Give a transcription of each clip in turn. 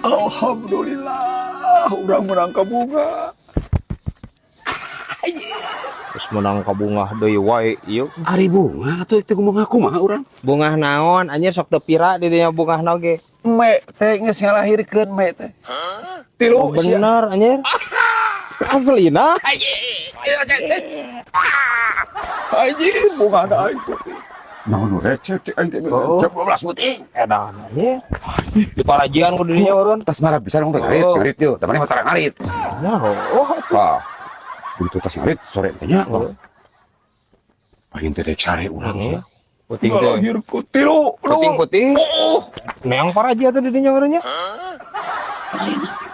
Alhamdulillah, urang menang kabunga. Terus menang kabungah deui wae ieu. Ari bunga atuh teh kumaha kumaha urang? Bungah naon anjir sok teu pira di dinya bungah oge. Me teh geus ngalahirkeun me teh. Tilu Oh, bener anjir. Aslina. Anjir bunga da aing teh. Naon nu receh cek aing teh Oh. jam 12 peuting. Edan anjir. Di parajian ku dinya urun. Tas marah bisa dong teh ngarit, Oh. ngarit yeuh. Da maneh mah tara ngarit. Ya, oh. Ah. Begitu tas ngarit sore teh nya. Oh. Pengen teh dek sare urang Heeh. sia. Puting teh. Ngalahirkeun tilu. Puting-puting. Oh. Neang paraji atuh di dinya urunnya.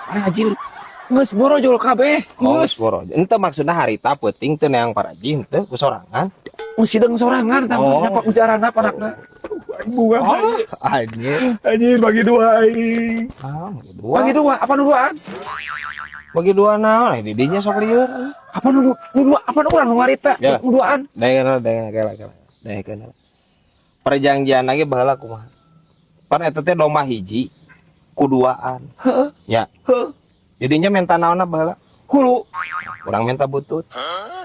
Parajin geus borojol kabeh. Oh, Geus. boro. Ente maksudna harita peuting teu neang paraji henteu ku sorangan. Geus sideng sorangan tah Oh. nyapak ujarana panakna. Aing bunga. Oh, anjir. Anjir bagi dua aing. Ah, bagi dua. Bagi dua, apa nu duaan? Bagi dua naon di dinya sok lieur. Apa nu nu dua, apa nu urang nu ngarita? Ya. Nu duaan. Daekeun daekeun kela kela. Daekeun. Perjanjian lagi baheula kumaha? Pan eta teh domba hiji ku duaan. Heeh. Ya. Heeh. Didinya minta naonna baheula? Hulu. Urang minta butut.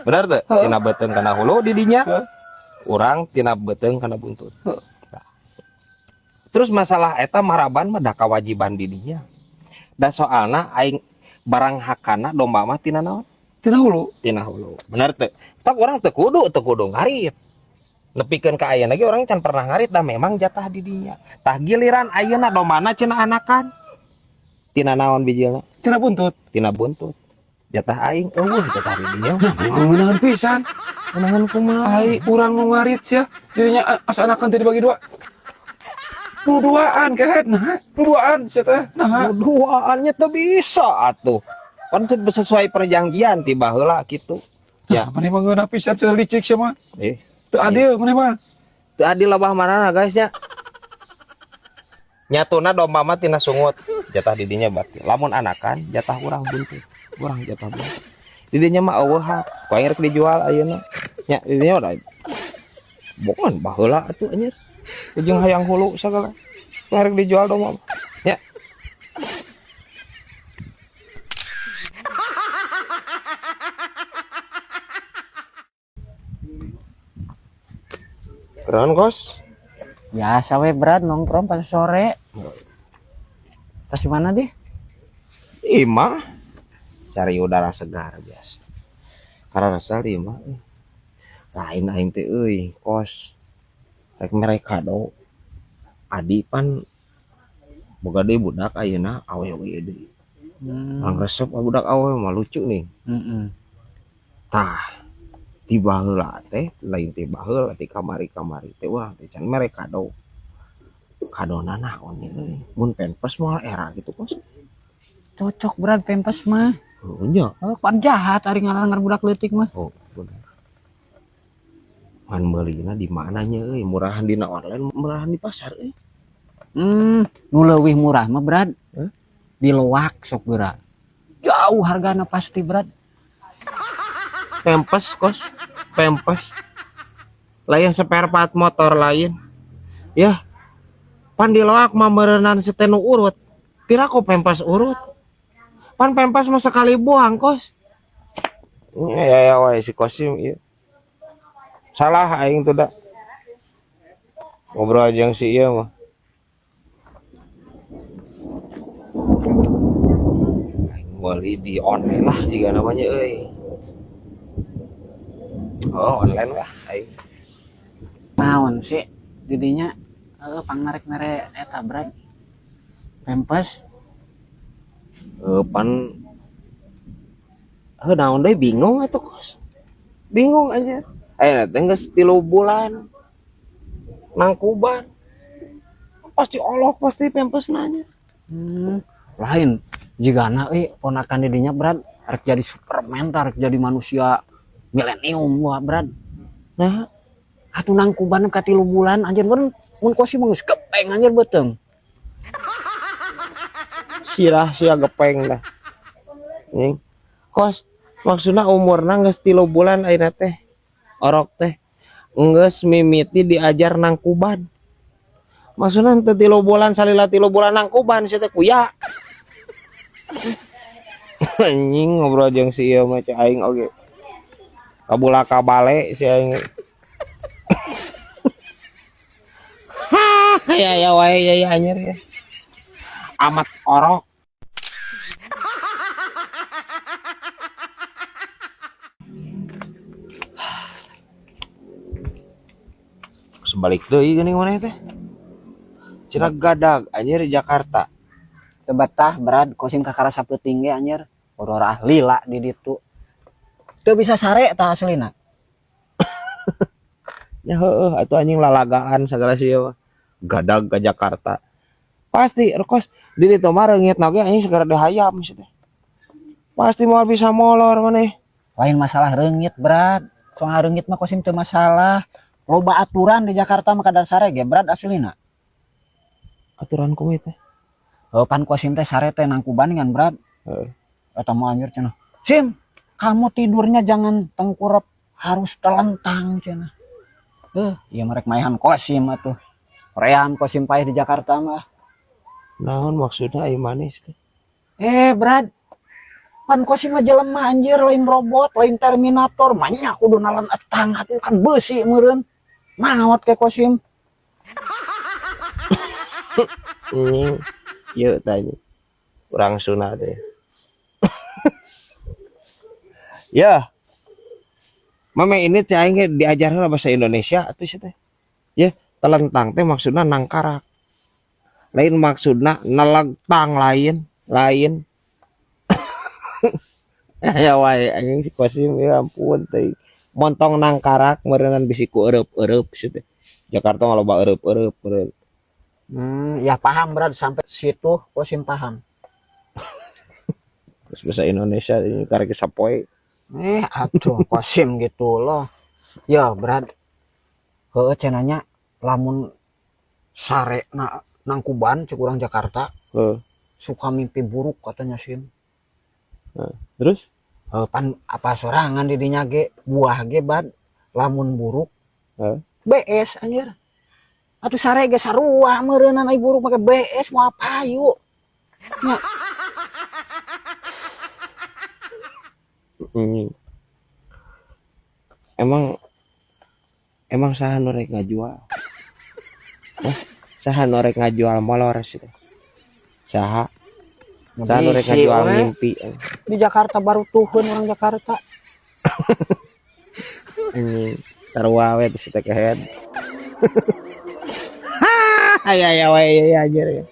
Bener teu? Tina beuteung kana hulu didinya. Heeh. Urang tina beuteung kana buntut. Heeh. Nah. Terus masalah eta maraban mah da kawajiban didinya. Da soalna aing barang hakana domba mah tina naon? Tina hulu. Tina hulu. Bener teu? Tak urang teu kudu ngarit. Nepikeun ka ayeuna ge urang can pernah ngarit da memang jatah didinya. Tah giliran ayeuna dombana cenah anakan. Tina naon bijilna? Tina buntut. Tina buntut. Jatah aing eueuh jatah didinya. Nah, memang ngeunaheun pisan. Ngeunaheun kumaha? Ai urang nu ngarit sia. Jadinya asa anakan teh dibagi dua. Nu duaan kehet nah. Nu duaan sia teh. Nah. Nu duaannya teu bisa atuh. Kan teu sesuai perjanjian ti baheula kitu. Ya. Maneh mah ngeunah pisan sia licik sia mah. Eh, Teu adil maneh mah. teu adil labah manana guys nya. Nyatuna domba mah tina sungut, jatah didinya berarti. Lamun anakan jatah urang buntut. Urang jatah buntut. Didinya mah eueuh hak. Ku aing rek dijual ayeuna. Nya didinya udah bukan baheula atuh anjir. Jeung hayang hulu sagala. Ku aing rek dijual domba mah. Nya. Keren kos. Biasa we berat nongkrong pas sore. Tas mana deh? Ima cari udara segar biasa. Karena rasa lima. Lain aing teh euy kos. Rek mere kado. Adi pan boga deui budak ayeuna awewe deui. Urang resep budak awewe mah lucu nih. Tah ti baheula teh lain ti baheula ti kamari-kamari teh wah teh can mere kado. Kadona naon ieu euy? Mun pempes moal era gitu kos. Cocok berat pempes mah. Oh, nya. Oh, pan jahat ari ngarangar budak leutik mah. Oh, bener. Pan meulina di mana nya euy? Murahan dina online, murahan di pasar euy. Nu leuwih murah mah berat. Hah? Di loak sok geura. Jauh hargana pasti berat. Pempes kos, pempes. Lain spare part motor lain. Ya. Pan di loak mah meureunnan setenu urut. Pira ku pempes urut? Pan pempes mah sekali buang kos. Ya ya ya wae si Kosim ieu. Salah aing tuh da. Ngobrol jeung si ieu mah. Aing meuli di online lah juga namanya euy. Oh, online lah aing. Naon sih didinya pangnarik mere eta berat. Pempes. Pan heuh naon deui bingung atuh kos. Bingung aja. Ayeuna teh geus 3 bulan nangkuban. Pasti olok pasti pempes nanya. Lain jigana euy ponakan didinya berat rek jadi Superman tah, rek jadi manusia milenium wah berat. Nah, atuh nangkuban ka 3 bulan anjir mun mun kosi mah geus gepeng anjir beuteung. Sirah sia gepeng dah. Ning. Kos maksudna umurna geus 3 bulan ayeuna teh. Orok teh geus mimiti diajar nangkuban. Maksudna teu 3 bulan salila 3 bulan nangkuban sia teh kuya. Anjing ngobrol jeung si ieu mah cek aing oge. Kabula kabale si aing. Hah, ya ya wae ya ya anjir ya. Amat orok. Sebalik deui geuning maneh teh. Cenah gadag anjir di Jakarta. Teu betah Brad, kosim kakara sapeuting ge anjir. Urang lila di ditu. Teu bisa sare tah aslina. Ya heueuh atuh anjing lalagaan sagala sia mah. Gadag ka Jakarta. Pasti rekos di ditu mah reungitna ge anjing segera dihayam sia teh. Pasti moal bisa molor maneh. Lain masalah reungit Brad. Soal reungit mah kosim teu masalah. Loba aturan di Jakarta mah kadar sare ge Brad aslina. Aturan kumaha teh? Heuh pan kosim teh sare teh nangkuban ngan Brad. Heeh. Eta mah anjir cenah. Sim, kamu tidurnya jangan tengkurap, harus telentang cenah. Ieu mah rek maehan kosim atuh. Korean kosim paeh di Jakarta mah. Naon maksudna ai manis teh? Brad. Pan kosim mah jelema anjir, lain robot, lain Terminator, manya kudu nalan etang atuh kan beusi meureun. Maot ke kosim. Anjing, ieu tah anjing. Urang Sunda teh. Ya. Mame ini teh aing ge diajarkeun bahasa Indonesia atuh sia teh. Ya, telentang teh maksudna nangkarak. Lain maksudna neleg tang lain, lain. Ya wae anjing si Kosim ya ampun teh. Montong nangkarak meureunnan bisi ku eueup-eueup sia teh. Jakarta mah loba eueup-eueup meureun. Ya paham Brad, sampai situ Kosim paham. Terus bahasa Indonesia ini karek sapoe. Atuh Kosim gitu loh. Ya Brad. Heueuh cenanya lamun sare na nangkuban cek urang Jakarta. Heeh. Suka mimpi buruk katanya Sim. Heeh. Terus? Heuh, pan apa sorangan di dinya ge buah ge Bad lamun buruk. Heeh. BS anjir. Atuh sare ge sarua meureunnan ai buruk make BS mau apa yuk. Nya. Emang saha nu rek ngajual? Hah? Saha nu rek ngajual molor sih teh? Saha? Saha nu rek Bisi ngajual we. mimpi? Di Jakarta baru tuhun orang Jakarta. Anjing, sarua we teh si teh kehead. Hah, aya aya we ya anjir ya.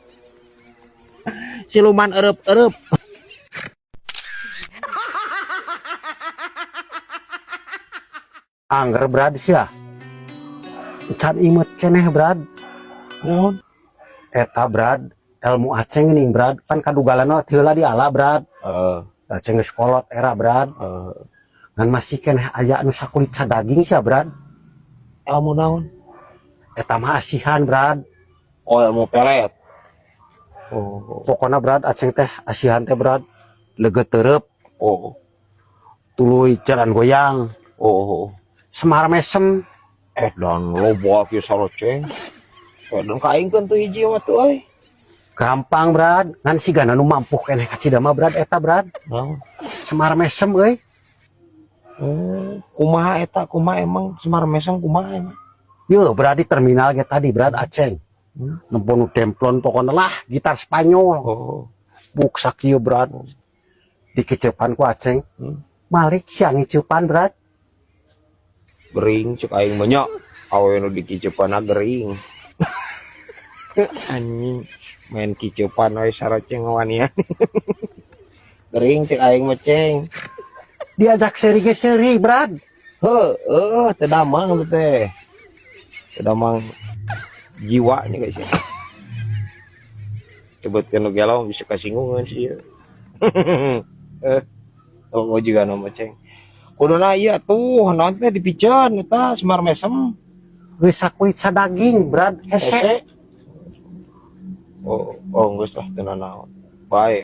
Siluman eueup-eueup. Angger Brad sia. Can imet keneh Brad. Naon? Eta Brad, ilmu Aceng nih Brad, pan kadugalana teu heula diala Brad. Heeh. Aceng geus kolot era Brad. Heeh. Ngan masih keneh aya anu sakulit sadaging sia Brad. Ilmu naon? Eta mah asihan Brad. Oh, ilmu pelet. Oh. Pokona Brad Aceng teh asihan teh Brad. Leget terep. Oh. Tuluy jalan goyang. Oh. Semar mesem. Dan loba kieu saroceng. Dan ka aing keun teu hiji mah tuh euy. Gampang Brad, ngan sigana nu mampuh keneh ka Cidama Brad eta Brad. Naon? Semar mesem euy. Kumaha eta? Kumaha emang Semar mesem kumaha emang? Yeuh, Brad di terminal ge tadi Brad Aceng. Nempo nu demplon pokona lah gitar Spanyol. Oh. Buk sakieu Brad. Dikecepan ku Aceng. Malik sia ngiceupan Brad. Gering cek aing mah nya. Awe nu dikiceupana gering. Anjing main kiceupan we saroceng ngawanian. Gering cek aing mah ceng. Diajak seri ge seri Brad. Heueuh teu damang teh. Teu damang jiwanya guys ya. Sebutkeun nu gelo bisa kasinggungan sih. Oh, juga nama ceng. Kuduna ieu atuh naon teh dipiceun eta Semar mesem. Geus sakulit sadaging Brad hese. Hese. Oh, oh geus lah teu nanaon. Bae.